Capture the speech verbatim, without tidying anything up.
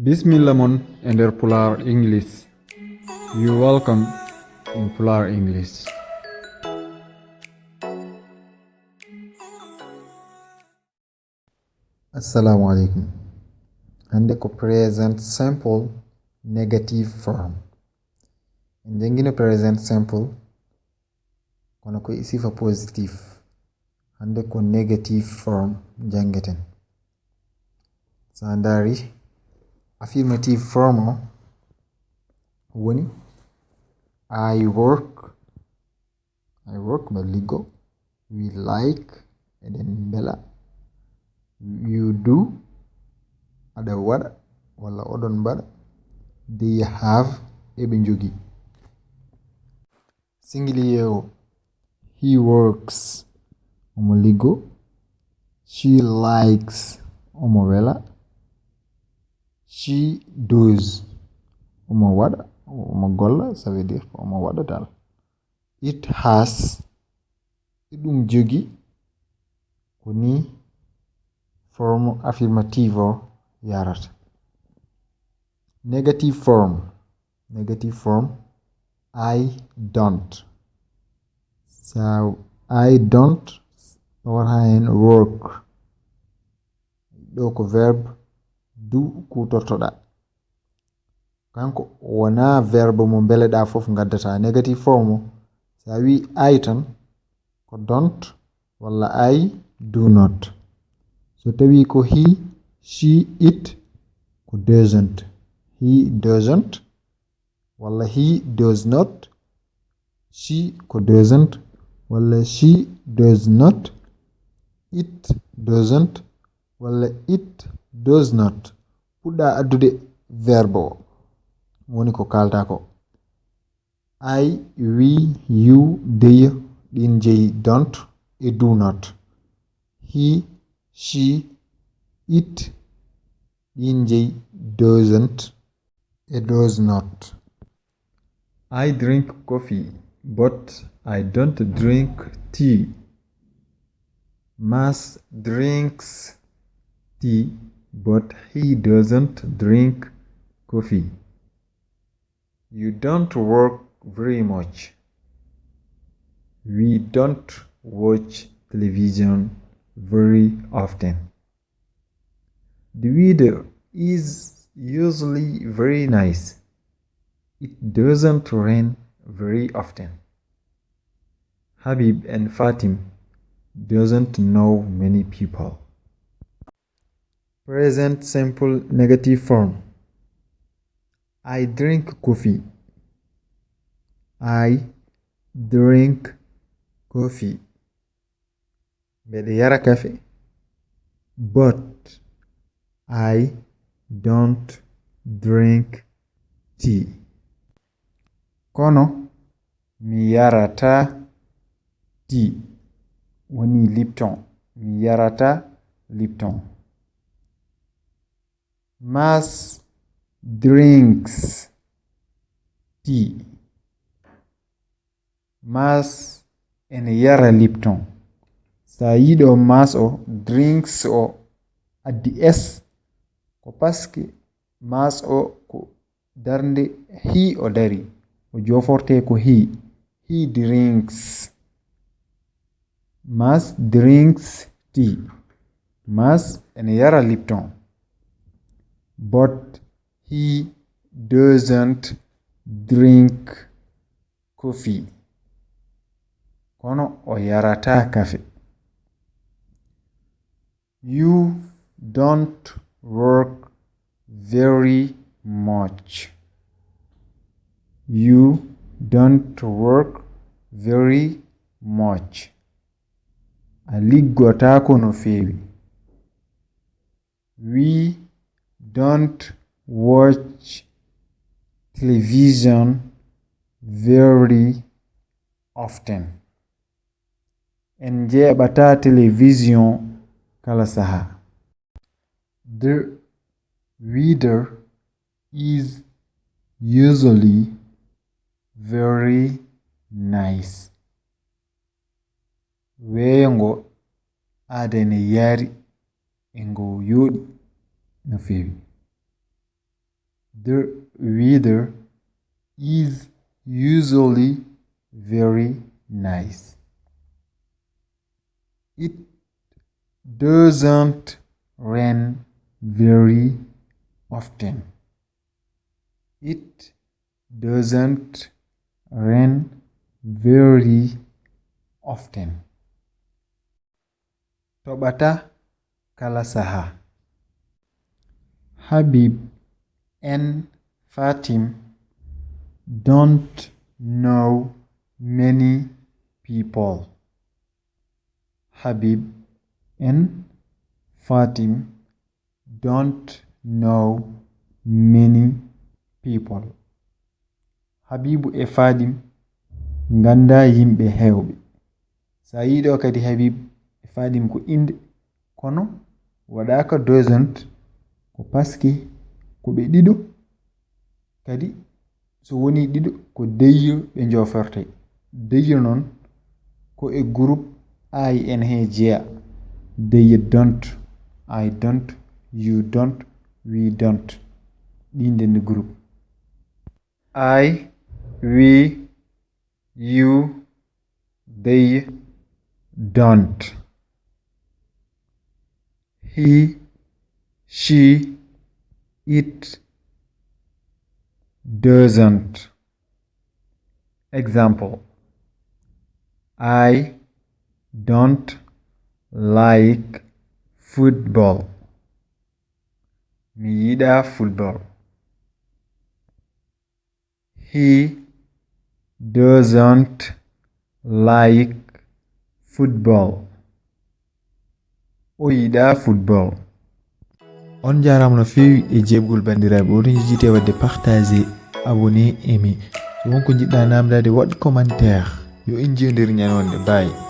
Bismilla mon e nder Pulaar English. You welcome in Pulaar English. Assalamu alaikum. Hannde ko present simple negative form. En jangino present simple, kono ko e sifa positif. Hannde ko negative form janngeten. So a ndaari affirmative form o woni, I work, I work, mbeɗa liggo. We like, eɗen mbela. You do, aɗa waɗa walla oɗon mbaɗa. They have, eɓe njogii. Singulier o, he works, omo liggo. She likes, omo wela. She does, omo waɗa, omo golla, ça veut dire ko omo waɗa dal. It has, eɗum jogii. Ko ni form affirmative o yarata. Negative form. Negative form, I don't. So I don't, o wata heen work. Ɗo ko verbe do kuutortoɗaa. Kanko wonaa verbe mo mbeleɗaa fof ngaddataa. Negative form o, so a wii I tan, ko don't walla I do not. So tawii ko he, she, it, ko doesn't. He doesn't, walla he does not. She ko doesn't, walla she does not. It doesn't, walla it does not. Puɗɗaa addude verbe o, woni ko kaaltaa ko. I, we, you, they, ɗin jeyi don't e do not. He, she, it, ɗin jeyi doesn't e does not. I drink coffee, but I don't drink tea. Mas drinks tea, but he doesn't drink coffee. You don't work very much. We don't watch television very often. The weather is usually very nice. It doesn't rain very often. Habib and Fatim doesn't know many people. Present simple negative form. I drink coffee. I drink coffee. Mbeɗa yara kafe. But I don't drink tea. Kono mi yarataa tea. Woni Lipton. Mi yarataa Lipton. Mas drinks tea. Mas ene yara Lipton. So a yii ɗo Mas o, drinks o addi S, ko parce que Mas o ko darnde he o dari. O joofortee ko he. He drinks. Mas drinks tea. Mas ene yara Lipton. But he doesn't drink coffee. Kono o yarataa kafe. You don't work very much. You don't work very much. A liggotaako no feewi. We don't watch television very often. En njeeɓataa television kala sahaa. The weather is usually very nice. Weeyo ngo aada ene yaari e ngo yooɗi no feewi. The weather is usually very nice. It doesn't rain very often. It doesn't rain very often. Toɓata kala saha. Habib and Fatim don't know many people. Habib and Fatim don't know many people. Habibu e Fadim ngannda yimɓe heewɓe. So a yiɗo kadi Habib e Fadim ko innde, kono waɗaaka doesn't, ko paski ko ɓe ɗiɗo. Kadi so woni ɗiɗo ko they ɓe joforte. They noon ko e groupe I N he jeya. They don't, I don't, you don't, we don't. Ɗi ndenndi groupe. I, we, you, they don't. He, she, it doesn't. Example: I don't like football. Mi yiɗa football. He doesn't like football. O yiɗa football. On njaaraama no feewi e jeeɓgol banndiraaɓe. Oɗon njejjitee waɗde partager, abonner, aimer. So won ko njiɗɗa naamndaade, waɗ commentaire. Yo en njiyodir ñande wonde. Bye.